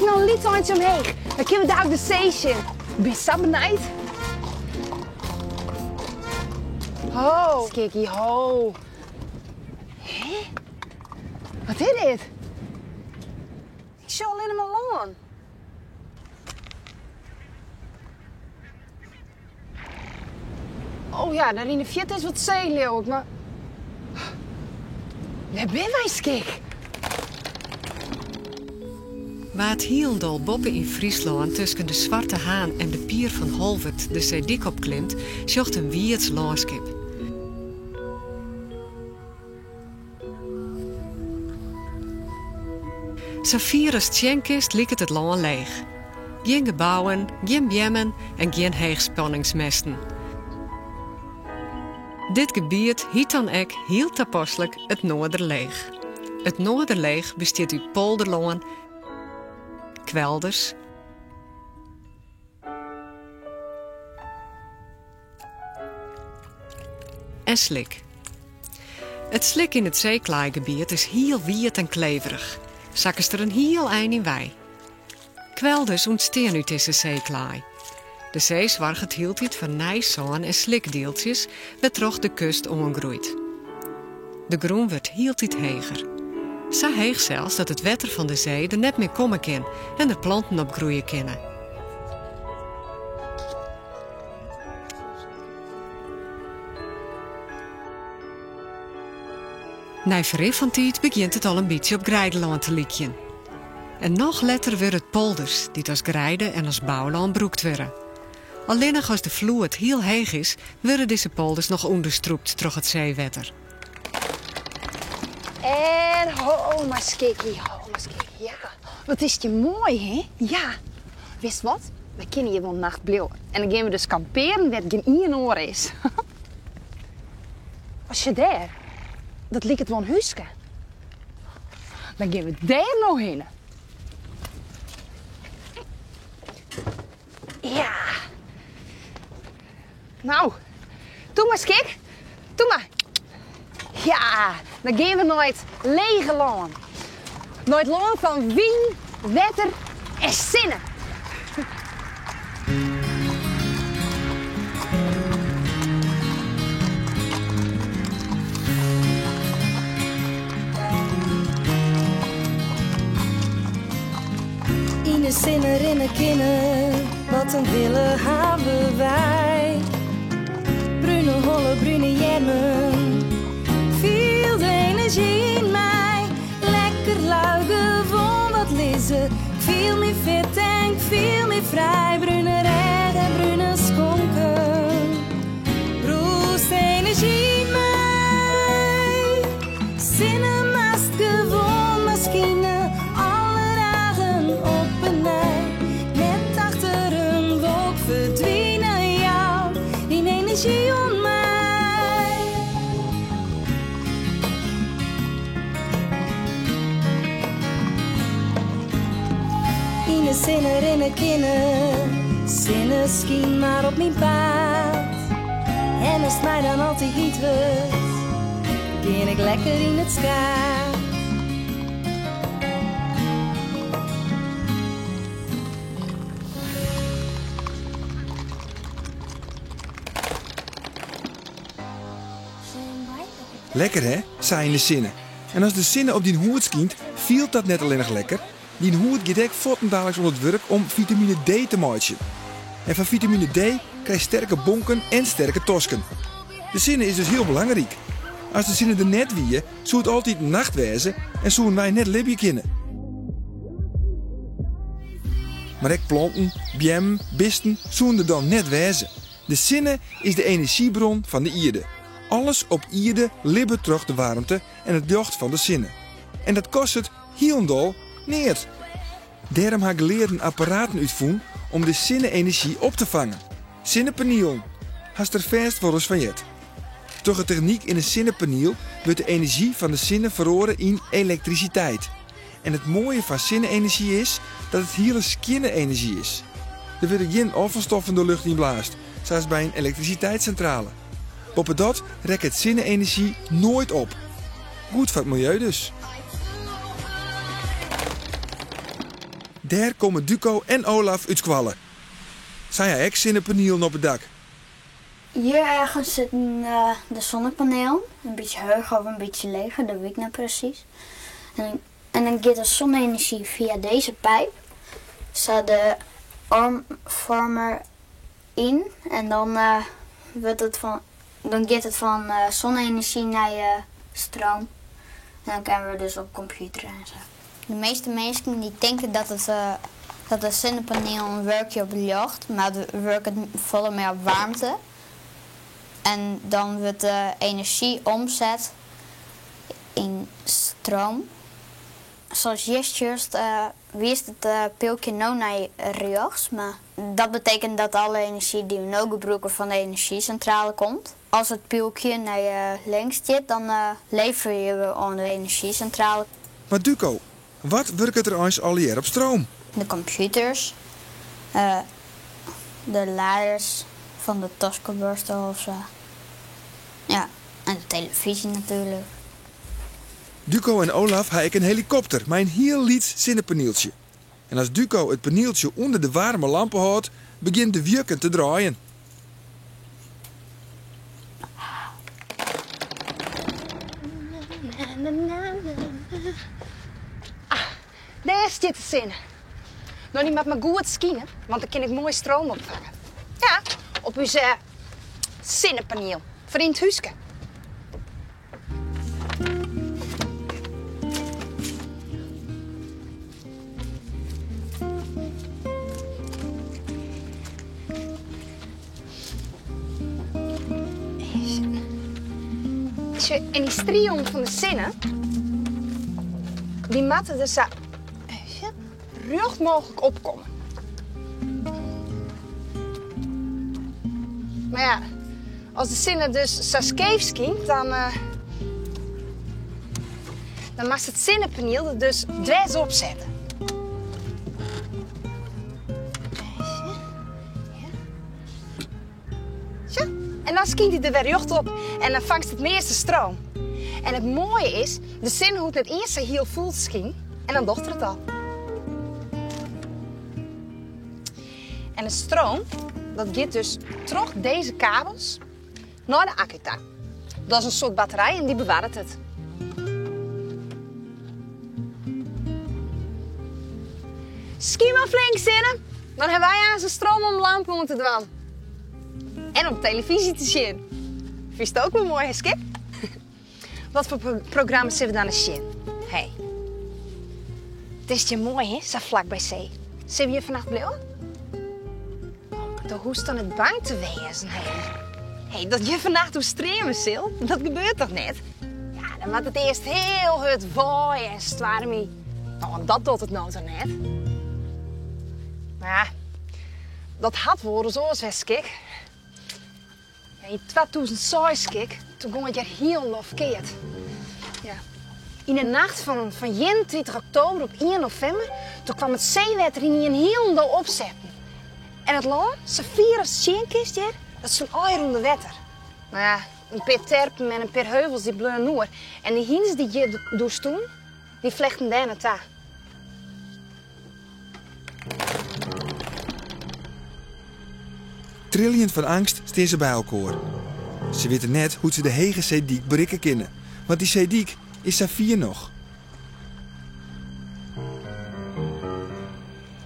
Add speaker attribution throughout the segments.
Speaker 1: noch in lyts eintsje omheech. Dan kinne we dalik de see sjen. Ik bin sa benijd. Ho, Skikkie, ho. Hè? Wat is dit? Ik sjoch allinne mar lân. Oh ja, dêr yn de fierte is wat see, leau ik, mar wêr binne wy, Skik?
Speaker 2: Wa't hielendal boppe yn Fryslân tusken de Swarte Haan en de Pier fan Holwert de seedyk opklimt, sjocht in wiids lânskip. Sa fier ast sjen kinst liket it lân leech. Gjin gebouwen, gjin beammen en gjin heechspanningsmesten. Dit gebiet hyt dan ek hiel tapaslik it Noarderleech. It Noarderleech bestiet út polderlân, kwelders, en slik. It slik yn it seeklaaigebiet is hiel wiet en kleverich. Sakkest der in hiel ein yn wei. Kwelders ûntstean út dizze seeklaai. De see soarget hieltyd foar nij sân en slikdieltsjes, wêrtroch de kust oangroeit. De grûn wurdt hieltyd heger. Sa heech sels dat it wetter fan de see der net mear komme kin en der planten op groeie kinne. Nei ferrin fan tiid begjint it al in bytsje op greidelân te lykjen. En noch letter wurde it polders, dy't as greide en as boulân brûkt wurde. Allinnich as de floed hiel heech is, wurde dizze polders noch ûnderstrûpt troch it seewetter.
Speaker 1: En ho mar Skikkie, ho mar Skikkie, ja. Wat is it hjir moai, hè? Ja. Witst wat? Wy kinne hjir wol in nacht bliuwe. En dan gean we dus kampearen wêr't gjin ien oar is. O sjoch dêr, dat liket wol in húske. Dan gean we dêr no hinne. Ja. No, toe mar Skik. Toe mar. Ja, dan gean we nei it lege lân. Nei it lân fan wyn, wetter en sinne.
Speaker 3: Yn de sinne rinne kinne, wat in wille hawwe wy. Brune holle, brune earmen, fiel de enerzjy yn my. Lekker lui gewoan wat lizze, 'k fiel my fit en 'k fiel my frij. Brune rêch en brune skonken, brûst enerzjy yn my. Sinne moatst gewoan mar skine, alle dagen op 'e nij. Net achter in wolk ferdwine, jou dyn enerzjy oan my. Yn 'e sinne rinne kinne, sinne skyn mar op myn paad. En as it my dan al te hyt wurdt, gean ik lekker yn it skaad.
Speaker 4: Lekker hè, sa yn de sinne. En as de sinne op dyn hûd skynt, fielt dat net allinnich lekker, dyn hûd giet ek fuortendaliks oan it wurk om fitamine D te meitsjen. En fan fitamine D krijst sterke bonken en sterke tosken. De sinne is dus hiel belangryk. As de sinne der net wie, soe it altyd nacht wêze en soenen wy net libje kinne. Mar ek planten, beammen, bisten soenen der dan net wêze. De sinne is de enerzjybron fan de ierde. Alles op ierde libbet troch de waarmte en it ljocht fan de sinne. En dat kostet hielendal neat. Dêrom ha gelearden apparaten útfûn om de sinne-enerzjy op te fangen. Sinnepanielen. Hast der fêst wolris fan heard. Troch de technyk yn in sinnepaniel wurdt de enerzjy fan de sinne feroare yn elektrisiteit. En it moaie fan sinne-enerzjy is dat it hiele skjinne enerzjy is. Der wurde gjin ôffalstoffen de lucht yn blaasd, sa as by in elektrisiteitssintrale. Boppedat rekket sinne-enerzjy noait op. Goed foar it miljeu dus. Dêr komme Duco en Olaf út skoalle. Sy ha ek sinnepanielen op it dak.
Speaker 5: Hjir ergens sitten de zonnepanelen, in bytsje heger of in bytsje leger, dat wit ik net presys. En en dan giet de zonne-enerzjy fia dizze pyp sa de omfoarmer yn en dan wurdt it fan dan giet it fan zonne-enerzjy nei stroom en dan kinne we dus op kompjûter en sa. De measte minsken dy tinke dat it dat de sinnepanielen wurkje op ljocht, mar it wurket folle mear op waarmte. En dan wurdt de enerzjy omset yn stroom. Sa as hjir sjochst wiist it pylkje no nei rjochts, mar dat betekent dat alle enerzjy dy't we no gebrûke fan de enerzjysintrale komt. As it pylkje nei links giet, dan leverje we oan de enerzjysintrale.
Speaker 4: Mar Duco, wat wurket der eins allegear op stroom?
Speaker 5: De kompjûters, de laders fan de toskeburstel of sa. Ja, en de telefyzje natuerlik.
Speaker 4: Duco en Olaf ha ek in helikopter mei in hiel lyts sinnepanieltsje. En as Duco it panieltsje ûnder de waarme lampe hâldt, begjint de wjukken te draaien.
Speaker 1: Ah, dêr stiet de sinne. No, dy moat mar goed skine, want dan kin ik moai stroom opfange. Ja, op ús sinnepaniel foar yn it húske. En dy strielen fan de sinne, dy moatte der sa rjocht mooglik opkomme. Mar ja, as de sinne dus sa skeef skynt, dan, uh, dan moatst it sinnepaniel der dus dwers op sette. Sjoch, en dan skynt hy der wer rjocht op en dan fangst it measte stroom. En it moaie is, de sinne hoecht net iens sa hiel fûl te skinen en dan docht er it al. En de stroom, dat giet dus troch dizze kabels nei de akku ta. Dat is in soart batterij en dy bewarret it. Skyn mar flink, sinne, dan hawwe wy aanst stroom om lampen oan te dwaan. En om telefyzje te sjen. Fynst it ek wol moai, hè, Skip? Wat foar programma sille we dan ris sjen? Hey. It is hjir moai, hè, sa flak by see. Sille we hjir fannacht bliuwe? Do hoechst dan net bang te wêzen, hè. Hey, dat hjir fannacht oerstreame sil, dat gebeurt toch net? Ja, dan moat it earst hiel hurd waaie en stoarmje. No, dat docht it no toch net? Mar ja, dat hat wolris oars west, Skik. Ja, yn 2006, Skik, toen gong it hjir hielendal ferkeard. Ja. Yn de nacht fan, fan 31 oktober op 1 novimber, toen kwam it seewetter yn ien hielendal opsetten. En it lân, sa fier as sjen kinst hjir, dat stie allegear ûnder wetter. No ja, in pear terpen en in pear heuvels dy bleaunen oer. En de hynders dy't hjir doe stoenen, dy flechten dêr nei ta.
Speaker 4: Triljend fan eangst stean se by elkoar. Se witte net hoe't se de hege seedyk berikke kinne, want dy seedyk is sa fier noch.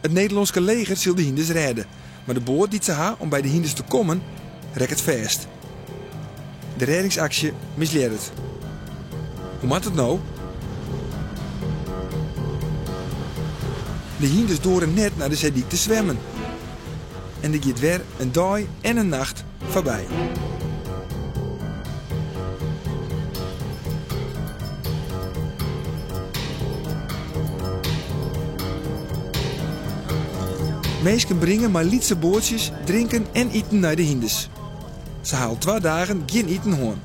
Speaker 4: It Nederlânske leger sil de hynders rêde, mar de boat dy't se ha om by de hynders te kommen rekket fêst. De rêdingsaksje mislearret. Hoe moat it no? De hynders doare net nei de seedyk te swimmen. En der giet wer in dei en in nacht foarby. Minsken bringe mei lytse boatsjes drinken en iten nei de hynders. Se ha al twa dagen gjin iten hân.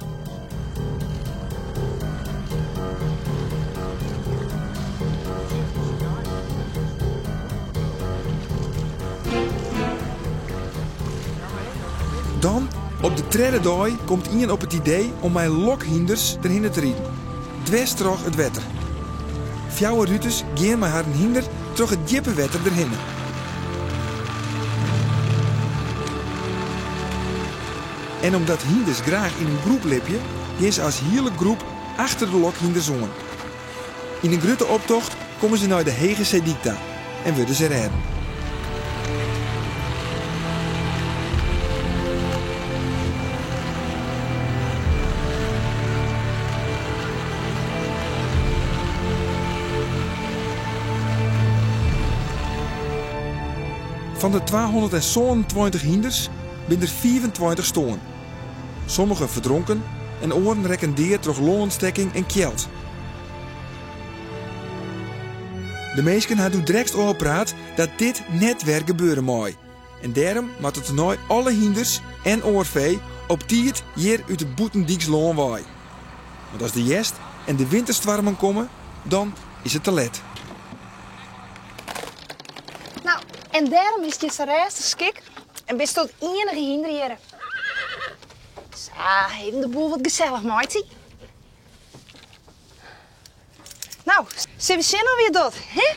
Speaker 4: Dan, op de tredde dei, komt ien op it idee om mei lokhynders derhinne te riden, dwers troch it wetter. Fjouwer ruters gean mei harren hynder troch it djippe wetter derhinne. En omdat hynders graach yn in groep libje, gean se as hiele groep achter de lokhynders oan. Yn in grutte optocht komme se nei de hege seedyk ta en wurde se rêden. Fan de 227 hynders binne der 25 stoarn. Sommigen ferdronken en oaren rekken dea troch longûntstekking en kjeld. De minsken ha doe drekst ôfpraat dat dit net wer gebeure mei. En dêrom moatte tenei alle hynders en oar fee op tiid hjir út it bûtendyks lân wei. Want as de hjerst en de winterstoarmen komme, dan is it te let.
Speaker 1: Nou, en dêrom is dit sa rêstich skik en bisto it iennige hynder hjirre. Sa, even de boel wat gesellich meitsje. Nou, sille we sjen oft wy it docht, hè?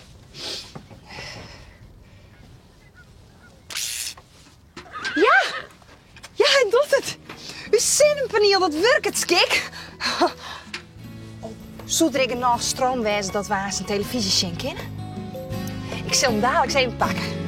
Speaker 1: Ja! Ja, hy docht it! Us sinnepaniel, dat wurket, skik! Oh, soe der ek genôch stroom wêze dat we aanst in telefyzje sjen kinne? Ik sil him daliks even pakke.